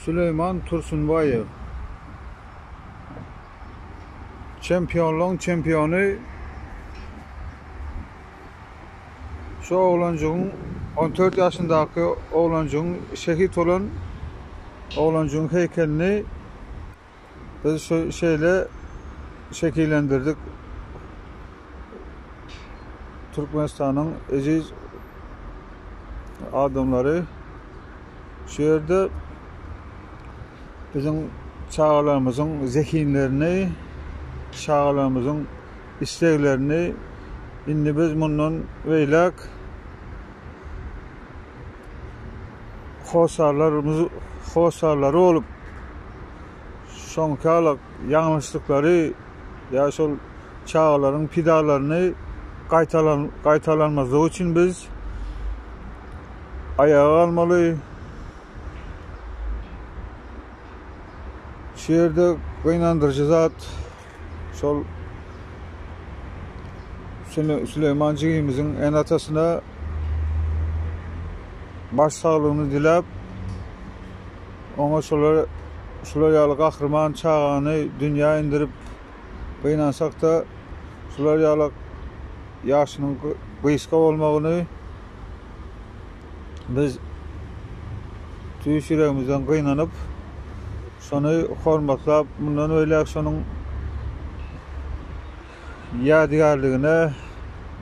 Süleýman Tursunbaýew. Çempionlaryň çempiony şu oglanjygyň 14 ýaşyndaky oglanjygyň şehit bolan oglanjygyň heýkelini biz şu şeýle şekillendirdik. Türkmenistanyň eziz adamlary şu ýerde biziň çagalarymyzyň zehinlerini, çagalarymyzyň isleglerini indi biz mundan beýläk hossarlarymyz hossarlary bolup şoňkalyk ýalňyşlyklary ýa şol çagalaryň pidalaryny gaýtalan gaýtalanmazlygy üçin biz aýaga galmaly. Şu ýerde gynandyryjy zat şol Süleýman jigimiziň ene-atasyna baş saglygyny diläp, oňa şolar şular ýaly gahryman çagany dünýä indirip, gynansak-da, şular ýaly ýaşynyň gysga bolmagyny Biz tüýs ýüregimizden gynanyp, şony hormatlap, mundan beýläk şonuň ýadygärligine,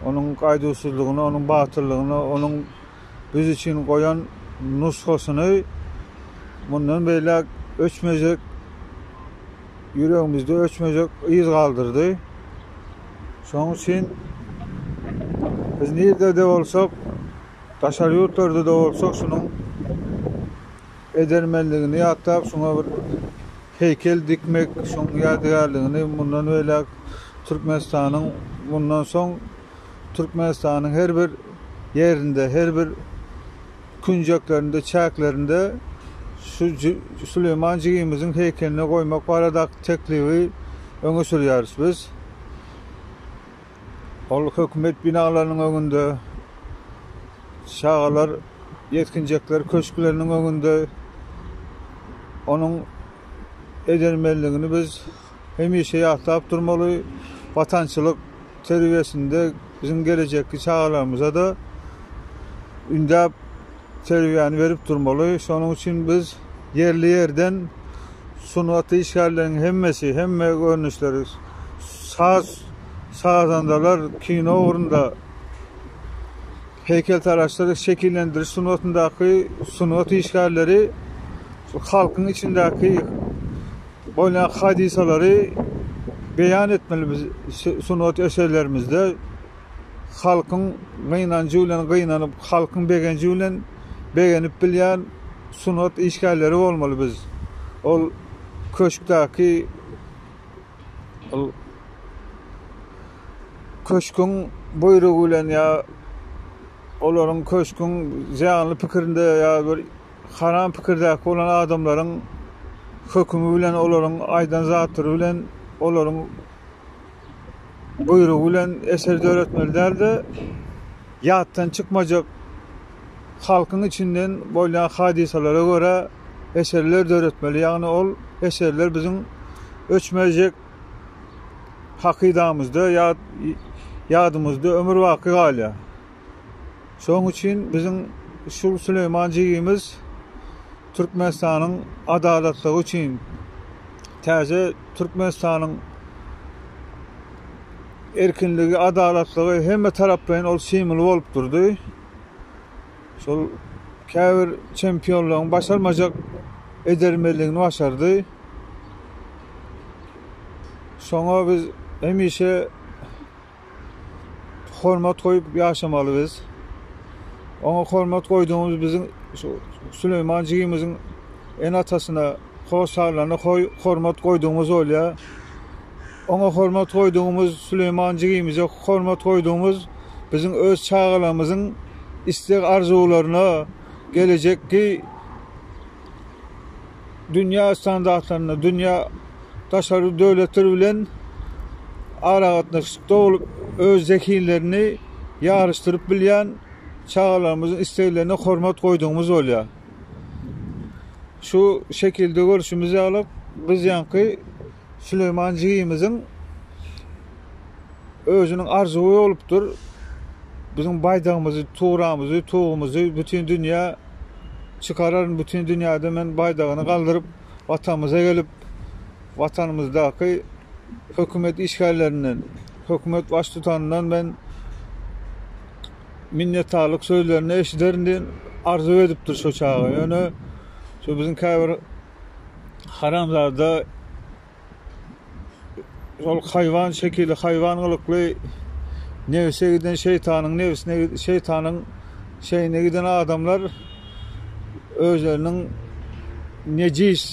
onuň gaýduwsyzlygyna, onuň batyrlygyna, onuň biz üçin goýan nusgasyny mundan beýläk öçmejek, ýüregimizde öçmejek yz galdyrdy. Şonuň üçin biz nirde-de bolsak, daşary ýurtlarda-da bolsak şunuň edermenligini ýatlap, şuňa bir heýkel dikmek, şonuň ýadygärligini mundan beýläk Türkmenistanyň mundan soň Türkmenistanyň her bir ýerinde, her bir künjeklerinde, çäklerinde şu Süleýman jigimiziň heýkelini goýmak baradaky teklibi öňe sürýäris biz. Ol hökümet binalarynyň öňünde, çagalar, ýetginjekler köşkleriniň öňünde onuň edermenligini biz hemişe ýatlap durmaly. Watançylyk terbiýesinde biziň gelejekki çagalarymyza-da ündäp terbiýäni berip durmaly. Şonuň üçin biz ýerli-ýerden sungat işgärleriniň hemmesi, hemme görnüşleri, saz sazandalar, kino ugrunda, heýkeltaraşlar, şekillendiriş sungatyndaky sungat işgärleri şu halkyň içindäki bolýan hadysalary beýan etmeli biz sungat eserlerimizde. Halkyň gynanjy bilen gynanyp, halkyň begenji bilen begenip bilýän sungat işgärleri bolmaly biz. Ol köşkdäki ol köşküň buýrugy bilen ýa olaryň köşküň zyýanly pikirinde ýa bir haram pikirdäki bolan adamlaryň hökümi bilen olaryň aýdan zatlary bilen olaryň buýrugy bilen eser döretmeli däl-de, ýatdan çykmajak halkyň içinden bolýan hadysalara görä eserler döretmeli. Ýagny ol eserler biziň öçmejek hakydamyzda, ýat ýadymyzda ömür baky galýar. Şonuň üçin biziň şu Süleýman jigimiz Türkmenistanyň adalatlygy üçin täze Türkmenistanyň erkinligi, adalatlygy hemme taraplaýyn ol simwol bolup durdy. Şol käbir çempionlaryň başarmajak edermenligini başardy. Şoňa biz hemişe hormat goýup ýaşamaly biz. Oňa hormat goýdugymyz biziň şu Süleýman jigimiziň ene-atasyna, hossarlaryna hormat goýdugymyz bolýar. Oňa hormat goýdugymyz, Süleýman jigimize hormat goýdugymyz biziň öz çagalarymyzyň isleg-arzuwlaryna, gelejekki dünýä standartlarynda, dünýä daşary döwletler bilen aragatnaşykda bolup, öz zehinlerini ýaryşdyryp bilýän çagalarymyzyň isleglerine hormat goýdugymyz bolýar. Şu şekilde görşümiz ýaly biz ýaňky Süleýman jigimiziň özüniň arzuwy bolupdyr. Biziň baýdagymyzy, tugramyzy, tugumyzy bütin dünýä çykararyn, bütin dünýäde men baýdagyny galdyryp, Watanymyza gelip, Watanymyzdaky hökümet işgärlerinden, hökümet baştutanyndan men minnetdarlyk sözlerini eşiderin diýen arzuw edipdir şo çaga. Ýöne şu biziň käbir haramzada şol haýwan şekilli, haýwan gylykly nebse giden şeýtanyň nebsine şeýtanyň şeýine giden adamlar özleriniň nejis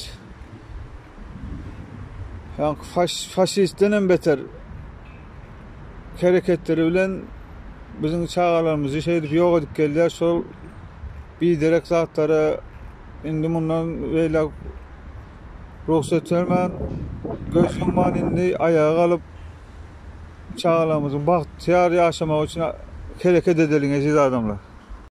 ýaňky faş, faşistden hem beter hereketleri bilen biziň çagalarymyzy şeýdip ýok edip gelýär. Şol biderek zatlara indi mundan beýläk rugsat bermän, göz ýumman indi aýaga galyp çagalarymyzyň bagtyýar ýaşamagy üçin hereket edeliň eziz adamlar.